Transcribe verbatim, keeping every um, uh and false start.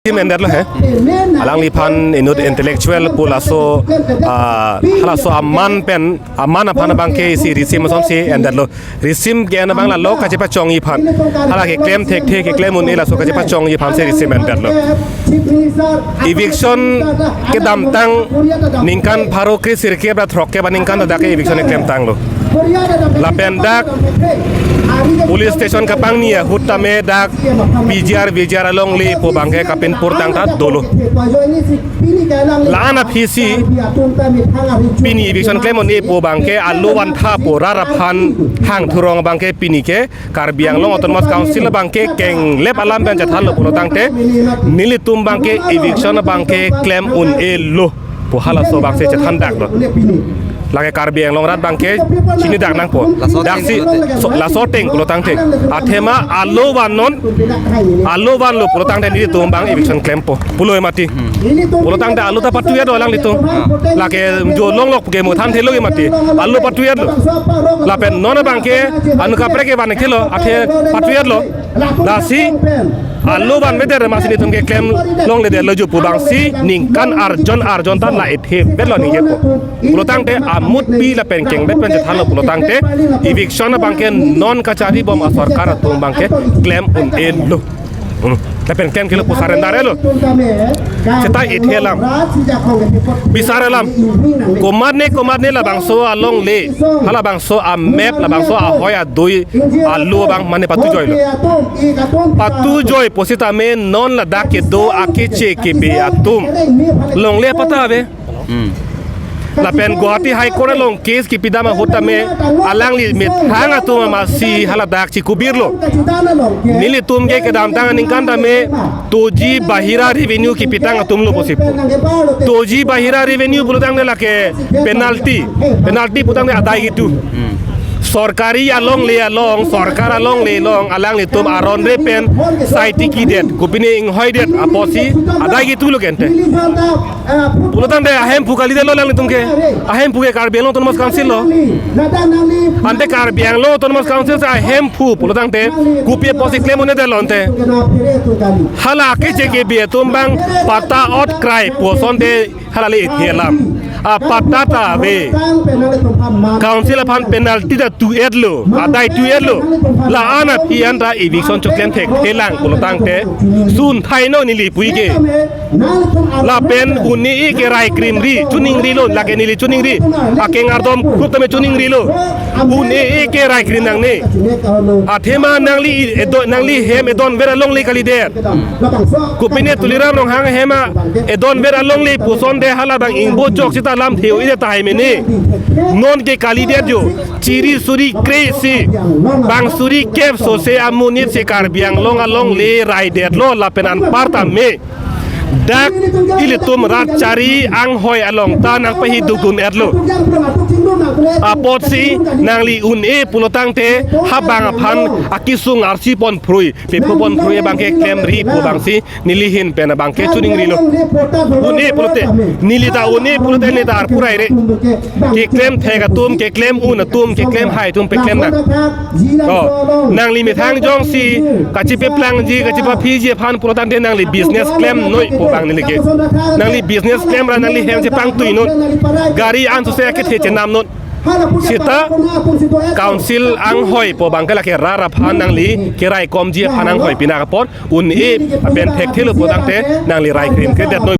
Risim endetlo he. Alangliphan inut intellectual pu laso, ah, halaso aman pen, aman aphan abangke isi risim asonsi endetlo. Risim ke-en abang lalo kachepachongji aphan. Hala keklem thekthe, keklem un-e laso kachepachongji aphansi risim endetlo. Eviction kedamtang ningkan pharo kre sirkep ra throkkep aningkan dak ke eviction klemtanglo. Lapen dak police station kapangni ahut tame dak P G R, V G R alongle pu abangke kapinpur tangta dolo. La-an aphisi pini eviction klem un-e pu abangke alo vantha pu rat aphan hang thurong abangke pini ke Karbi Anglong Autonomous Council abangke kenglep alam pen chethanlo pulo tangte nelitum abangke eviction abangke klem un-elo pu halaso abangsi chethandaklo. Lake Karbi Anglong rat abangke chinidak nangpo. Laso ateng, daksi laso ateng, so, laso ateng pulo tangte. Athema alo vannon, alo vanlo pulo tangte nelitum abang eviction klempo pulo mati. Pulo tangte alo ta patuyat do alanglitum. Lake jo longlok ke mo thanthelo ke mati. Alo patuyatlo. Lapen non abangke anu kaprek ke van kelo athe patuyatlo. Lasi alo vanvedet amatsi nelitum keklem longledetlo jo pu abangsi ningkan arjon arjon ta la ethe vetlo ningjepo. Pulo tangte amutpi lapen kenglep pen chethanlo pulo tangte eviction abangke non kacharibom asorkar atum abangke klem un-elo. Hmm. Lapen klem kelo pu surrender elo. Seta ethe alam. Bisar alam. Komatne komatne labangso alongle, halabangso amep, labangso ahoi adui alo abang mane patujoilo. Patujoi pusitame non ladak kedo akeche kebe atum longle patta ave. Hmm. Lapen Guwahati High Court along case kipidam ahut tame alangli methang atum amatsi haladak chikubirlo. Nelitum ke kedamtang aningkan tame toji bahira revenue kipitang atumlo pusi pu. Toji bahira revenue pulo tangte lake penalty. Penalty pu tangte adai gitu. Hmm. Sorkari alongle along, sorkar alongle along, alanglitum aron re pen sai tikidet, kopine inghoidet apotsi adai gitulo kente. Pulo tangte ahemphu kalidetlo alanglitum ke. Ahemphu ke Karbi Anglong Autonomous Council lo. Ante Karbi Anglong Autonomous Council si ahemphu pulo tangte kopi apotsi klem un-edetlo ante. Hala akeche kebe atum abang patta ot krai pu asonte hala le ethe alam. Apatta ta ave. Council aphan penalty ta tu-etlo, adai tu-etlo. La-an aphi anta eviction choklem thekthelang pulo tangte sun thaino neli puike. Lapen un-e ke rai krimri, chuningrilo, lake neli chuningri. Akeng ardom krup tame chuningrilo. Un-e ke rai krim nangne. Athema nangli edo, nangli hem edon vera longle kalidet. Kopine Tuliram Ronghang hem edon vera longle pu asonte halabang ingbo chok sita lamthe un-edet tahai mene. Non ke kalidet jo. Chiri suri kre isi. Bang suri kep sose amonit si Karbi Anglong alongle raidetlo lapen anparta me. Dak ilitum rat chari anghoi along ta nangpahi dukdun-etlo. Apotsi nangli un-e pulo tangte habang aphan akesung arsi ponphrui, pepho ponphrui abangke klemri pu abangsi neli ahin pen abangke chuningrilo. Un-e pulote, neli ta un-e pulote neli ta arphurai re. Keklem thek atum, keklem un atum, keklem hai atum peklem nang. Oh, nangli methang jongsi kachipeplangji, kachipaphiji aphan pulo tangte nangli business klemnoi pu abang neli ke. Nangli business klem ra nangli hem chepangtuinoi. Gari an sose akethe chenamnoi. Sita council anghoi pu abangke lake rat aphan nangli keraikomji aphan anghoi pina apot un-e pen thekthelo pulo tangte nangli rai krim kredetnoi.